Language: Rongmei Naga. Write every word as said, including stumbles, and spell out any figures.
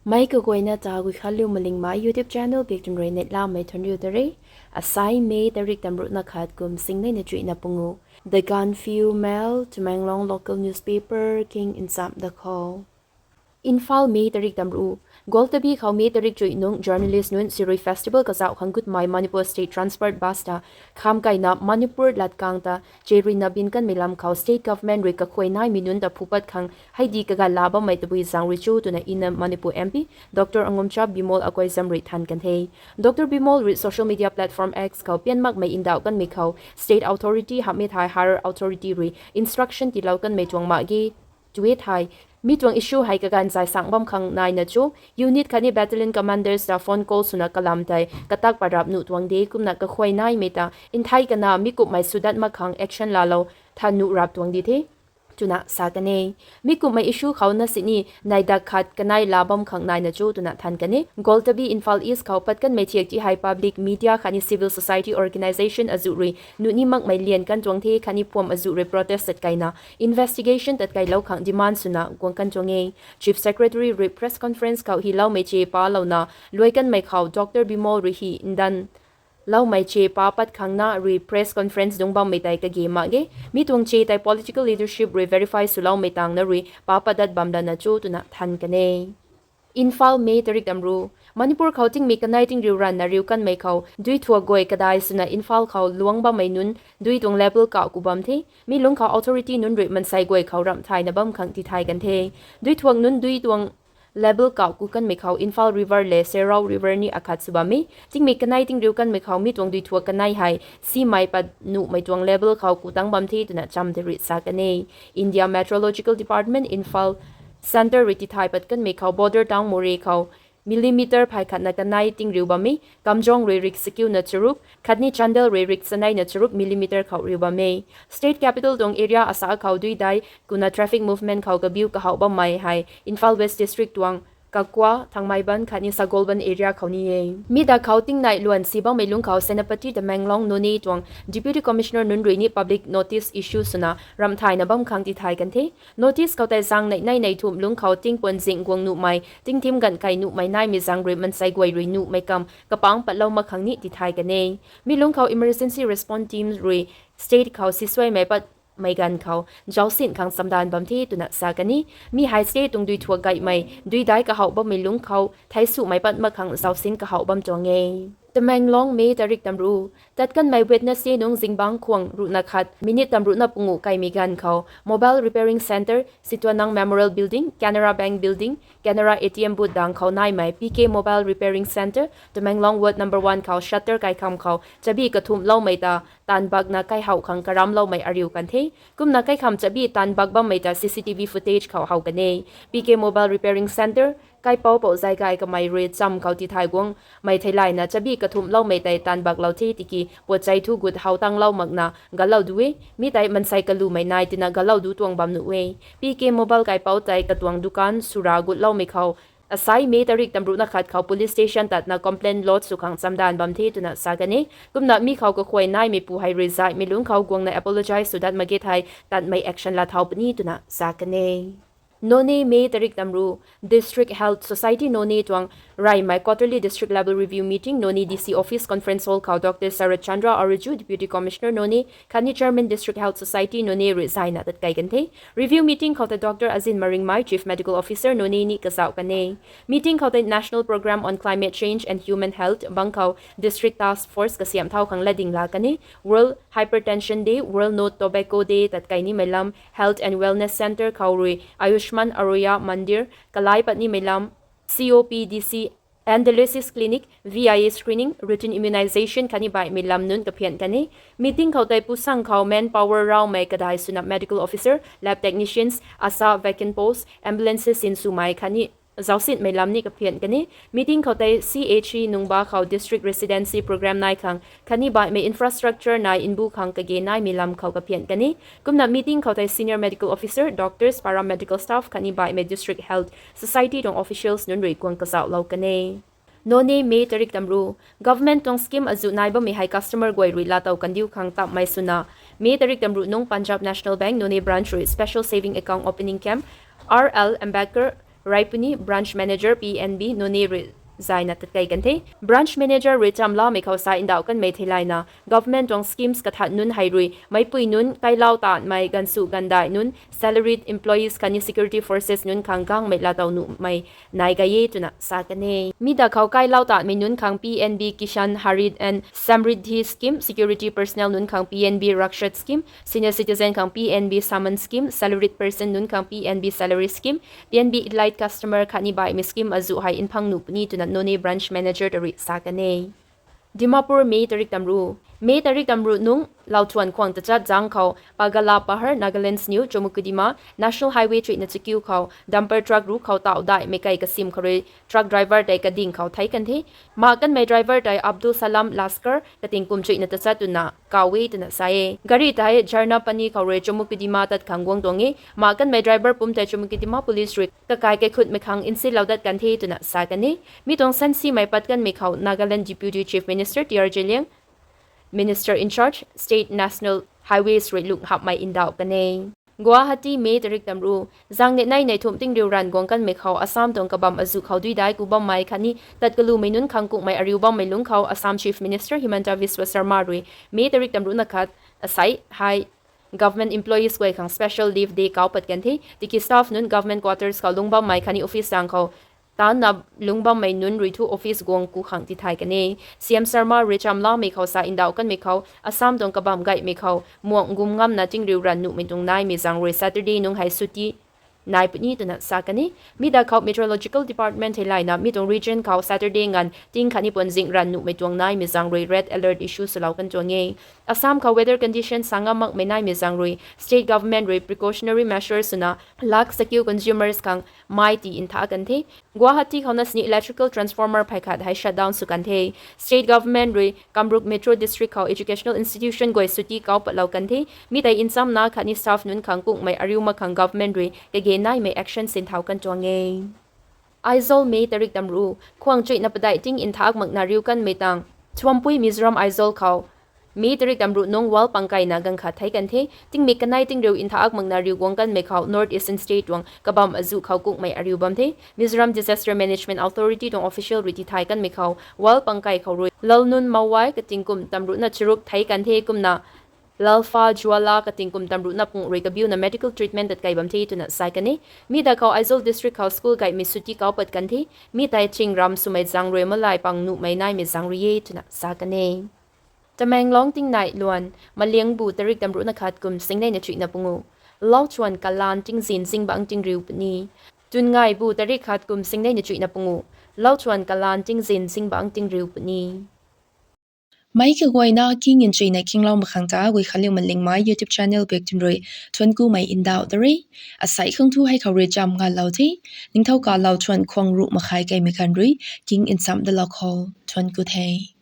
Mei kaguayna ta Guikhanliu Malingmei YouTube channel bik tun rui neihlamei thuanriu ta re. Asai May tarik tamruhna khat kum singneina chuihna pungu. The Gaanphiu Mail, Tamenglong local newspaper king nchamh da khou. Imphal, May tarik tamruh. Gwaltabi khou May tarik chuih nung journalist nunc Sirui Festival kazauh khang gutmei Manipur State Transport Bus ta khamkaina Manipur latkang ta cheruina bin kanmei lam khou state government rui kakhuay naimei nunc ta phupat khang heidi kaganv la bammei tabui zaeng rui cho twna Inner Manipur M P Doctor Angomcha Bimol Akoijam rui than kan the. Doctor Bimol rui social media platform X khou pian makmei ndauh kanmei khou state authority hamhmei thei higher authority rui instruction tiilou kanmei tuang mak ge twe thei, mi tuang issue hei kaganv zay sang bam khang naina cho, unit khatni battalion commanders ta phone call swna kalam tei katak parap nuh tuang de, kumna kakhuay naimei ta nthei kana mi kumhmei swdat mak khang action laalou than nuh rap tuang di the twna sa kan e. Mi kumhmei issue khou na sini neidak khat kanei la bam khang naina cho twna than kan e. Gwaltabi, Imphal East khou pat kanmei thiak ti hei public, media khatni civil society organisation azuh rui nuh ni makmei lian kan tuang the khatni phuam azuh rui protest tat kaina investigation tat kailou khang demand swna guang kan tuang e. Chief Secretary rui press conference khou hyloumei che palouna luai kanmei khou Doctor Bimol rui hy ndan loumei che pa pat khang na rui press conference dungc bammei tei kage mak ge. Mi tuang che tei political leadership rui verify swloumei tangna rui pa pat dat bam lana cho twna than kan e. Imphal, May tarik tamruh. Manipur khou tingmei kanei tingriu ranna riu kanmei khou dui thuak guay kadai swna Imphal khou luang bammei nunc dui tuang level kauh ku bam the. Mi lungc khou authority nunc rui mansei guay khou ramh thayna bam khang tithay kan the. Dui thuak nunc dui tuang level kauh ku kanmei khou Imphal River le Serau River ni akhat sw bam e. Tingmei kanei tingriu kanmei khou mi tuang dui thuak kanei hei simei pat nuhmei tuang level khou ku tang bam the twna cham tei rui sa kan e. India Meteorological Department Imphal Centre rui tithay pat kanmei khou border town Moreh khou millimeter phay khatna kanei tingriu bam e. Kamjong rui rik sakiuna charuk khatni Chandel rui rik chaneina charuk millimeter khou riu bam e. State capital tuang area Asa khou dui dai kuna traffic movement khou kabiu kahouh bammei hei Imphal West District tuang Kakwa, Thangmeiban khatni Sagolban area khou ni e. Mi dak khou tingnei luan si bammei lungc khou Senapati, Tamenglong, Noney tuang Deputy Commissioner nunc rui ni public notice issue swna ramh thayna bam khang tithay kan the. Notice khou tei zaeng nei nei nei thumh lungc khou tingpuan zing guang nuhmei, tingthim ganv kai nuhmei naimei zaeng rui mansei guay rui nuhmei kam kapangc patlou mak khang ni tithay kan e. Mi lungc khou emergency response team rui state khou sisuaimei pat mei ganv khou zausin khang chamdan bam the twna sa kan e. Mi hei state tuang dui thuak gaymei dui dai kahouh bammei lungc khou theic sumei pat mak khang zausin kahouh bam tuang e. Tamenglong, May tarik tamruh. Tat kanmei Wednesday nung zingbangc khwang ruhna khat minute tamruhna pungu kaimei ganv khou Mobile Repairing Centre, Sitwanang Memorial Building, Canara Bank Building, Canara A T M booth dang khou naimei P K Mobile Repairing Centre, Tamenglong Ward number one khou shutter kaikham khou chabi kathumhloumei ta taanv bakna kaihouh khang karamloumei ariu kan the. Kumna kaikham chabi taanv bak bammei ta C C T V footage khou how kan e. P K Mobile Repairing Centre kaipouc pou zay gay kamei rui cham khou tithay guangmei theilayna chabi kathumhloumei tei taanv baklou the tiki puatchei thu gut how tanglou makna galou du e. Mi tei mansei kalumei nai tina galou du tuang bam nuh e. P K Mobile kaipouc tei katuang dukan sura gutloumei khou Asai May tarik tamruhna khat khou police station tatna complaint lodge sw khang chamdan bam the twna sa kan e. Kumna mi khou kakhuay naimeipu hei rui zaihmei lungc khou guangna apologize sw dat mak ge thei tatmei action laa thau puni twna sa kan e. Noney, May tarik tamruh. District Health Society Noney tuang reymei quarterly district level review meeting Noney D C office conference hall khou Doctor Sarat Chandra Ariju, Deputy Commissioner Noney khatni Chairman District Health Society Noney rui zayna tat kai kan the. Review meeting khou tei Doctor Azin Maringmei, Chief Medical Officer Noney ni kazauh kan e. Meeting khou tei National Programme on Climate Change and Human Health bang khou District Task Force kasiamh thau khang latding laa kan e. World Hypertension Day, World No Tobacco Day tat kai nimei lam, Health and Wellness Centre khou rui Ayushman Arroya Mandir kalai pat nimei lam, C O P D C and dialysis clinic, V I A screening, routine immunization khatni baihmei lam nunc kaphian kan e. Meeting khou tei pusang khou manpower rawmei kadai swna medical officer, lab technicians, ASHA vacant post, ambulances sinswmei khatni zaucsinmei lam ni kaphian kan e. Meeting khou tei C H C Nungba khou district residency programme nai khang khatni baihmei infrastructure nai mbu khang kage naimei lam khou kaphian kan e. Kumna meeting khou tei senior medical officer, doctors, paramedical staff khatni baihmei district health society tuang officials nunc rui guang kazauhlou kan e. Noney, May tarik tamruh. Government tuang scheme azuh nai bammei hei customer guay rui laatow kandiu khang tapmei swna May tarik tamruh nung Punjab National Bank Noney branch rui special saving account opening camp, R L Ambedkar rey puni branch manager P N B Noney rui zayna tatkei kan the. Branch manager rui chamlamei khou sa ndauh kanmei theilayna government tuang schemes kathat nunc hei rui meicpui nunc, kailau tanmei, ganvsu ganvdaih nunc, salaried employees khatni security forces nunc khang gangmei laatow nuhmei nai gay e twna sa kan e. Mi da khou kailau tanmei nunc khang P N B Kishan Harit and Samriddhi Scheme, security personnel nunc khang P N B Rakshat Scheme, senior citizen khang P N B Samman Scheme, salaried person nunc khang P N B Salary Scheme, P N B Elite Customer khatni baihmei scheme azuh hei nphang nuh puni twna Noney branch manager ta rui sa kan e. Dimapur, May tarik tamruh. May tarik tamruh nung lauthuan khwang tachat zang khou Pagala Pahar, Nagaland niw Chomukidima National Highway chuihna chakiu khou dumper truck ruc khou tauh daihmei kei kasim khou rui truck driver tei kading khou thei kan the. Mak kanmei driver tei Abdul Salam Laskar kating kum chuihna tachat twna kaw e twna sa e. Gari tei Jharna Pani khou rui Chomukidima tat khang guang tuang e. Mak kanmei driver pumc tei Chomukidima police rui kakai kaikhutmei khang nsilou dat kan the twna sa kan e. Mi tuang sansimei pat kanmei khou Nagaland Deputy Chief Minister T R Zeliang, Minister in charge, State National Highways rui lung hapmei ndauh kan e. Guwahati, May tarik tamruh. Zang ni nei nei thumh tingriu ranv guang kanmei khou Assam tuang kabamv azuh khou duidai ku bammei khatni tat kalumei nunc khang kukmei ariu bammei lungc khou Assam Chief Minister Himanta Biswa Sarma rui May tarik tamruhna khat asei hei government employees guay khang special leave day kau pat kan the. Tiki staff nunc government quarters khou lungc bammei khatni office tang khou tanna lungc bammei nunc rui thu office guang ku khang tithay kan e. C M Sarma rui chamlamei khou sa ndauh kanmei khou Assam tuang kabamv gaymei khou muang gum ngamna tingriu ranv nuhmei tuang naimei zaeng rui Saturday nung hei chutti nai puni twna sa kan e. Mi da khou Meteorological Department theilayna mi tuang region khou Saturday nganv ting khatni puanzing ranv nuhmei tuang naimei zaeng rui red alert issue swlou kan tuang e. Assam khou weather condition sa ngam makmei naimei zaeng rui state government rui precautionary measures swna lakh sakiu consumers khang mei tii ntha kan the. Guwahati khou na sini electrical transformer phey khat hei shutdown sw kan the. State government rui Kamrup Metro District khou educational institution guay chutti kau patlou kan the. Mi tei nchamna khatni staff nunc khang kukmei ariu mak khang government rui kage naimei action sinthau kan tuang e. Aizawl, May tarik tamruh. Khwang chuihna padeih ting nthak makna riu kanmei tang Thuampui, Mizoram, Aizawl khou May tarik tamruh nung wall pang kaina ganv khat thei kan the. Tingmik kanei tingriu nthak makna riu guang kanmei khou North Eastern State tuang kabamv azuh khou kukmei ariu bam the. Mizoram Disaster Management Authority tuang official rui tithay kanmei khou wall pang kai khou rui Lalnun Mawai kating kum tamruhna charuk thei kan the kumna Lalpha Jwala kating kum tamruhna pung rui kabiuna medical treatment tat kei bam the twna sa kan e. Mi da khou Aizawl District khou school gaymei chutti kau pat kan the. Mi tei ching ram swmei zaeng rui malai pang nuhmei naimei zaeng rui e twna sa kan e. Tamenglong tingnai luan. Maliangbu tarik tamruhna khat kum singneina chuihna pungu. Lauchuan kalan tingzin zingbangc tingriu puni. Tunngaibu tarik khat kum singneina chuihna pungu. Lauchuan kalan tingzin zingbangc tingriu puni. Meic kaguayna king nchuina kinglou makhang ta Guikhanliu Malingmei YouTube channel bak tun rui thuanc kumei ndauh ta re. Asei khang thu hei khou rui cham ngalou the. Ningthau kalou thuan khwang ruh makhai keimei khan rui king nchamc dalou khou thuanc ku the.